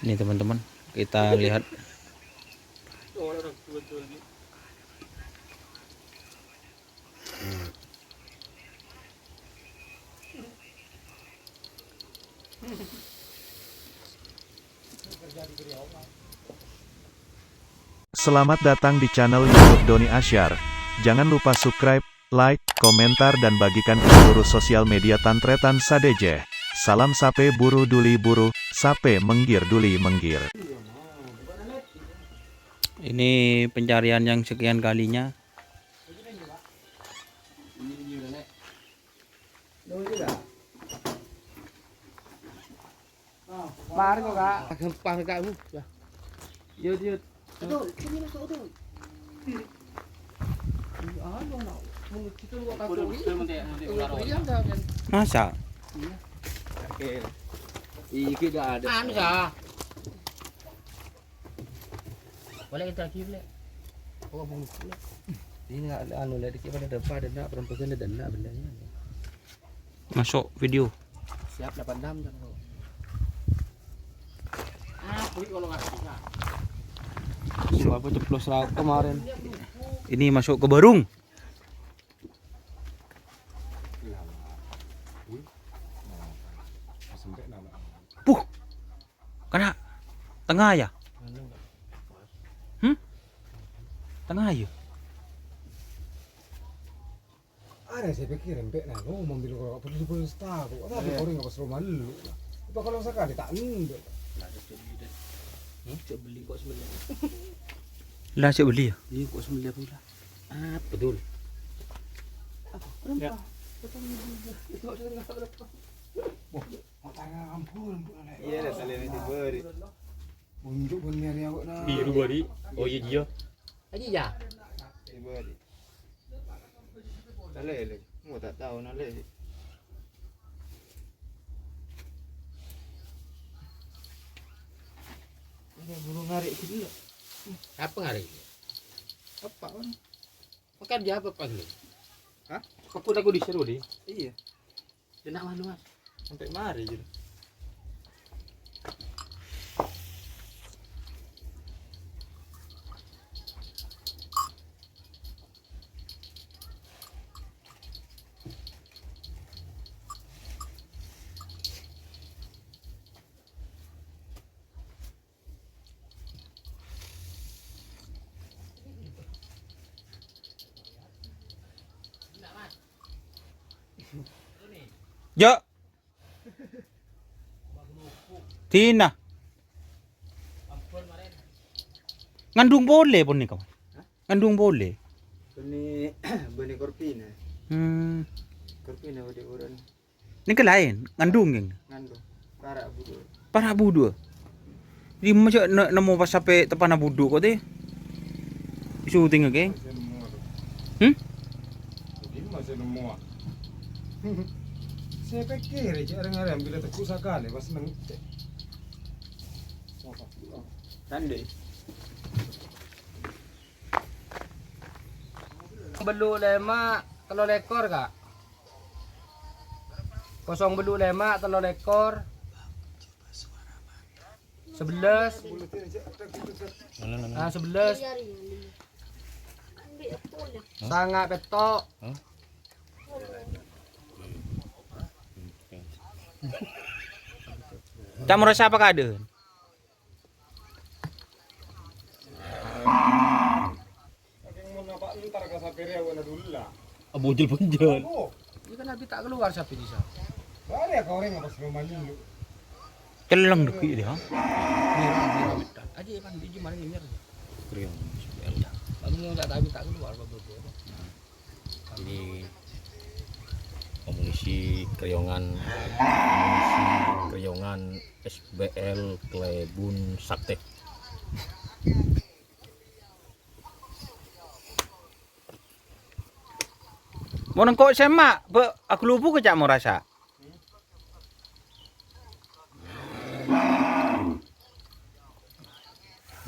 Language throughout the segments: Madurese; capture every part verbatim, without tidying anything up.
Ini teman-teman, kita lihat. Selamat datang di channel YouTube Doni Asyar. Jangan lupa subscribe, like, komentar, dan bagikan ke seluruh sosial media Tan Tretan sadhâjâ. Salam sapè buru duli buru, sapè menggir duli menggir. Ini pencarian yang sekian kalinya. Mari kok, Kak. Gampang, Kak. Uh, ya. Yut, yut. Betul, sini masuk, betul. Anu, nak, mau kita luar takut. Iya, enggak, kan? Masa? Iya. Oke. Iki enggak ada. Anu, ya. Boleh kita lagi, boleh. Oh, bungkus, boleh. Ini anu, lihat dikit pada depan, ada nak, perempuan ada nak, bener. Masuk video. Siap, delapan enam, jangan lupa. Ah, beli kalau nggak bisa. Sumpah, aku ceplos rata kemarin. Ini masuk ke barung. Puh. Kena tengah ya? Hmm? Tengah ya? Arè sè pèkkèrè empè'na lo mobil kok pulus-pulus tako', tapi orèng pas roma lu. Itu kalau sekali tak ngendek. Lah, cek beli deh. Hmm? Cek beli kok sembelih. Lah, cek beli ya? Iya, kok sembelih pula. Ah, betul. Apa? Berapa? Ya. Itu maksudnya berapa? Wah, motornya ampun, Bu, Lek. Iya, lah, salèna diberi. Unjuk pun nyari aku, nah. Biru, bari. Oh, iya, iya. Aji ya. Diberi. Nalè, Lè. Mau tak tahu, nalè. Ini burung ngarik gitu, Lè. Apa ngarik? Apa, Wan? Makan dia apa, Pak, ini? Hah? Kebun aku di seru, di. Iya. Enak, Wan, Mas. Sampai mari, gitu. Jo. Dina. Ngandung polè pon nèka, Mas? Hah? Ngandung polè. Bânnè, bânnè korpina. Hmm. Korpina bâdâ urun. Nèka laèn, ngandung, ghi. Ngandung. Para' budhu. Para' budhu. Dimma cè' ne-, nemmo pas sampè' teppa'na budhu kok, tè? Syuting, oke? Masih nemu, tuh. Hmm? Dimma sè nemmo, ah? Saya pikir, cè' rèng-orèng bilâ tegghu' sakalè, pas neng-, cè'. Apa? Tandai. Bellu' lèma', tello lèkor, Ka'. Kosong bellu' lèma', tello lèkor. Sebelas. Mana, mana? Ah, sebelas. Sanga' pètto'. Hah? Ca' Morasa apa kadhâ'? Saking mon apa entar ka sapè rèya wâna dulla. Abunjul-bunjul. Oh, ini kan abit ta' kalowar sapè dissa'. Bâriyâ ka orèng apa sè roman dulu. Celleng dâggi' deh, ha? Mira, mira, mira. Aja, Ipan, biji maring nyer. Kriong, S B L. Kamu mau tak tahu, tak kalowar, apa, apa, apa. Ini amunisi Kriongan, amunisi Kriongan S B L Klèbun Saktè. Mon engko' sèma', bâ' aglubuk ca' Morasa.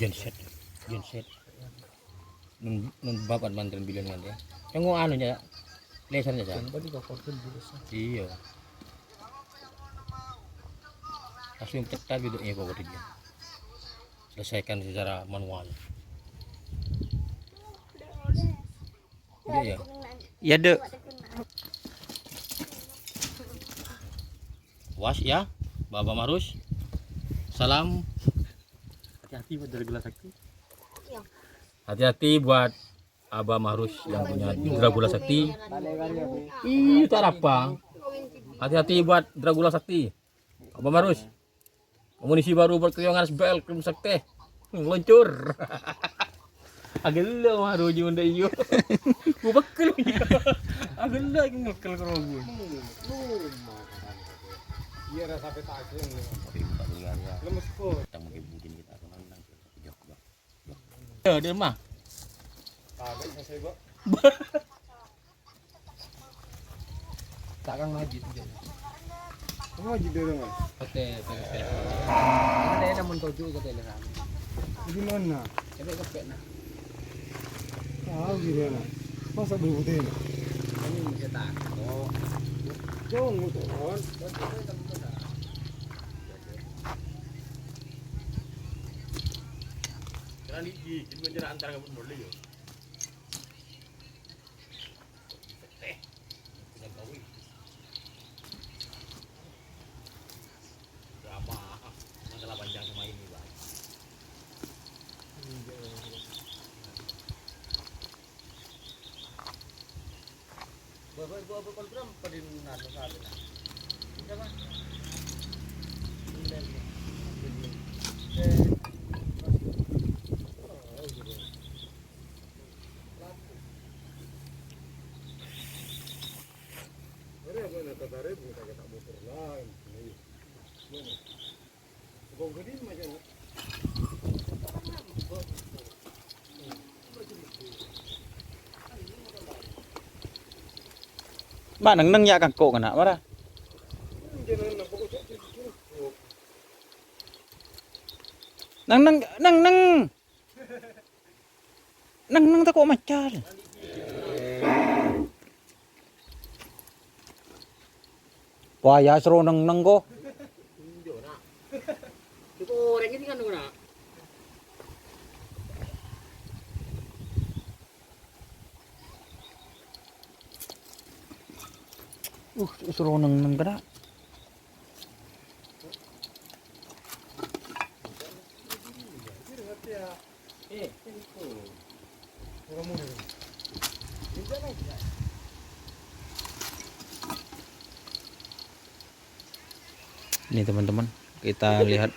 Genset, genset. Nun, nun babat mantan bilen ngan ya. Yang mau anu nya, lesannya, Sa. Jangan tadi kau korban dulu, Sa. Iya. Langsung cetar gitu, iya, bawa dia. Selesaikan secara manual. Iya, ya. Iya, Dek. Was ya, Baba Marus. Salam. Hati-hati buat Dragula Sakti. Hati-hati buat Aba Marus yang punya Dragula Sakti. Ih, tak apa. Hati-hati buat Dragula Sakti. Aba Marus. Amunisi baru berkeringat sebel ke sakte. Ngeluncur. Agella Maru juman da iyo. Gua bekel. Agella ngekel ke rogo. Iya, rasa petakin. Lemes kok. Kita mau budin kita akan nang. Jok, jok. Ya, dia mah. Kagak selesai, Bok. Tak kang ngaji tuh. Ngaji dulu, Mas. Oke, oke, oke. Ada yang namun tujuh ke telegram. Di mana? Coba kepek nah. Tahu gimana? Masa beli putih? Ini bisa tak. Oh. Jauh turun. Karena ini di, di antara kamu boleh ya. Teh. Punya gawe. Drama. Masalah panjang sama ini, Bang. Bapak Ibu apa program pada nonton saat ini? Siapa? Ini dari. Eh, oh, gitu. Ma' neng-neng ya' kangko' kana', mara. Neng-neng, neng-neng. Neng-neng tako' macal. Wah, ya sero neng-neng ko. Enjo, Nak. Dikoreng ini kan, Nak. Uh, sero neng-neng kana'. Ini teman-teman, kita lihat.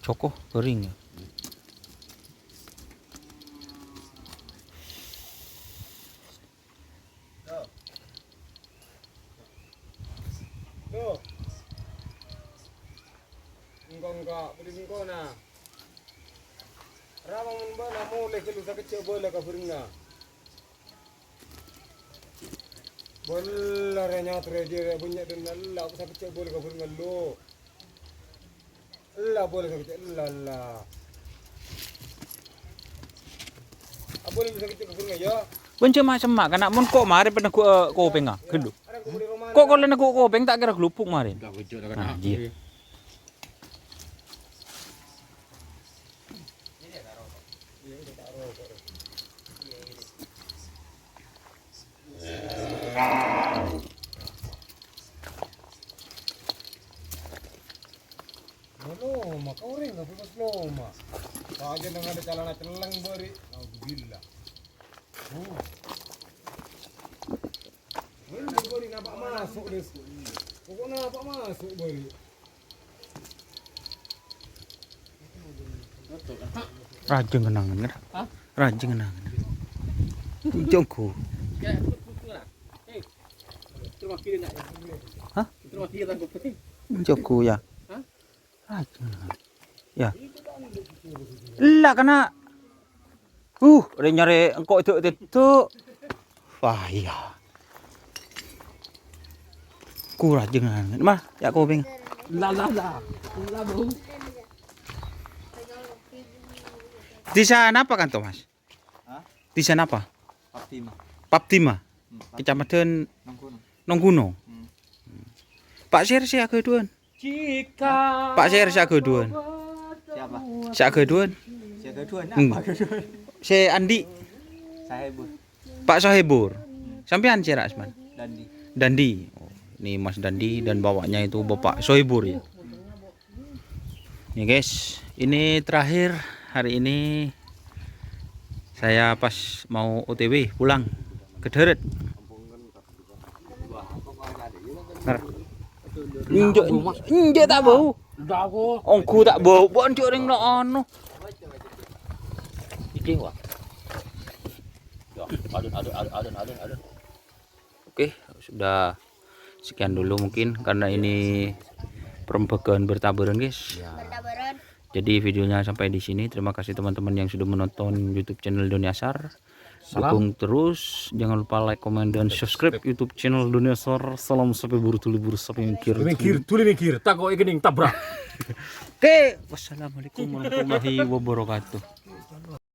Coko kering ya. Tuh. Engko', engko', budi engko', nah. Rama mon bâ'na molè ghâllu sakejjhâ' bâlâ ka bhârengnga. Bâlâ rè nyatorè jiyâ rè bânnya' dâ' ella, sakejjhâ' bâlâ ka bhârengnga, lo. Ella, bâlâ sakejjhâ', ella, ella. Abâlâ sakejjhâ' ka bhârengnga, yâ. Bân cè' ma'-cemma' kana' mon ko' marè pènna ghu-, eh, kopèngnga, ghâllu. Ko' kollè neggu' kopèng ta' kèra glubuk marè. Nah, iyâ. Loma, ka orèng apa pas loma? Sajân neng ada calana celleng bâri'. Naudzubillah. Uh. Bâri' napa maso', Des? Pokokna napa maso' bâri'. Rajâ ngenangan, kan? Hah? Rajâ ngenangan. Jongko. Hah? Jongko, ya. Hah? Rajâ ngenangan. Ya. Ella kana'. Uh, rè nyarè engko' dhu'-tedhu'. Wah, iyâ. Kurang jenengan. Mah, ya' kopèng. La la la. La bau. Desa napa kanto, Mas? Hah? Desa napa? Paptima. Paptima. Hmm, Paptima. Kecamatan Nongkono. Nongkono. Hmm. Pak Sir sè aghâdhuwân. Jika Pak Sir sè aghâdhuwân. Siapa? Sè aghâdhuwân. Siapa gaduhan? Hmm. Apa gaduhan? Sè Andi. Sahebur. Pak Sohibur. Sampèyan sè Rasman. Dandi. Dandi. Oh, ini Mas Dandi dan bapaknya itu Bapak Sohibur ya. Nih guys, ini terakhir hari ini saya pas mau O T W pulang ke Deret. Ngghi, ngghi ta' bâu. Udah aku. Ongghu ta' bâu, bân cè' rèng la anu. Iki, Wak. Ya, alun, alun, alun, alun, alun, alun. Oke, sudah sekian dulu mungkin karena ini perembagan bertaburan, guys. Ya. Bertaburan. Jadi videonya sampai di sini. Terima kasih teman-teman yang sudah menonton YouTube channel Doni Asar. Salam. Dukung terus, jangan lupa like, komen, dan subscribe YouTube channel Doni Asar. Salam sapi buru tuli buru sapi mikir. Minggir, dulu minggir. Takoke ning tabrak. Oke, wassalamualaikum warahmatullahi wabarakatuh.